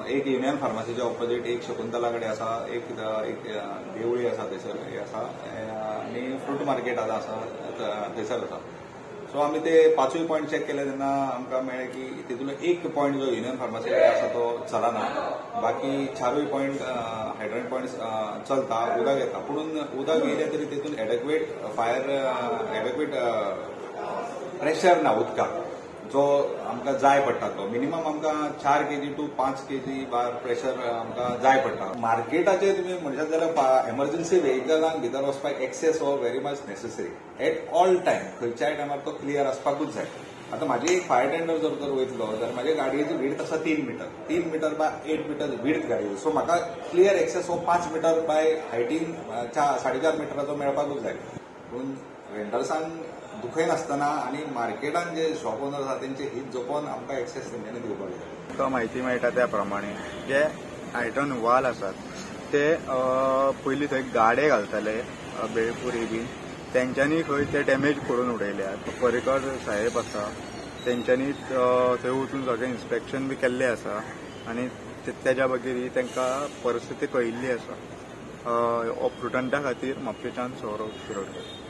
एक union फार्मासीच्या opposite, एक शकुंतला कडेन आसा, एक एक देवळी आसा थंयसर आसा आनी फ्रूट मार्केट आतां आसा थंयसर आसा. सो आमी ते पांचूय पॉयंट चॅक केले तेन्ना आमकां मेळ्ळें की तितूंतलो एक पॉयंट जो युनियन फार्मासी कडेन आसा तो चलना, बाकी चारूय पॉयंट हायड्रंट पॉयंट चलता, उदक येता. पूण उदक येयलें तरी तितून एडेक्वेट फायर एडेक्वेट प्रेशर ना उदकाक जो आमकां जाय पडटा तो मिनिमम आमकां 4 kg to 5 kg bar pressure आमकां जाय पडटा. मार्केटाचे तुमी म्हणशात जाल्यार एमर्जन्सी व्हेकलांक भितर वचपाक एक्सेस हो very much necessary at all time, खंयच्याय टायमार तो क्लियर आसपाकूच जाय. आतां म्हाजी एक फायर टेंडर जर तर वयतलो जाल्यार म्हाज्या गाडयेची विड्थ आसा 3 metre, 3 metre by 8 metre width गाडयेची. सो म्हाका क्लियर एक्सेस हो 5 मिटर बाय हायटीन 4.5 मिटराचो मेळपाकूच जाय. पूण वेंडर्सांक दुखयनासतना आनी मार्केटान जे शॉप ओनर आसा तेंचे हित जपोवन आमकां एक्सेस तेंच्यांनी दिवपाक जाय. आमकां म्हायती मेळटा त्या प्रमाणे जे हायड्रन वाल आसात ते पयलीं थंय गाडे घालताले बेळपुरी बीन, तेंच्यांनी खंय ते डॅमेज करून उडयल्यात. पर्रीकर साहेब आसा तेंच्यांनी थंय वचून सगळें इन्स्पेक्शन बी केल्लें आसा आनी तेज्या बगेर तांकां परिस्थिती कळिल्ली आसा. ऑप्रुटंटा खातीर म्हापशेच्यान सौरभ शिरोडकर.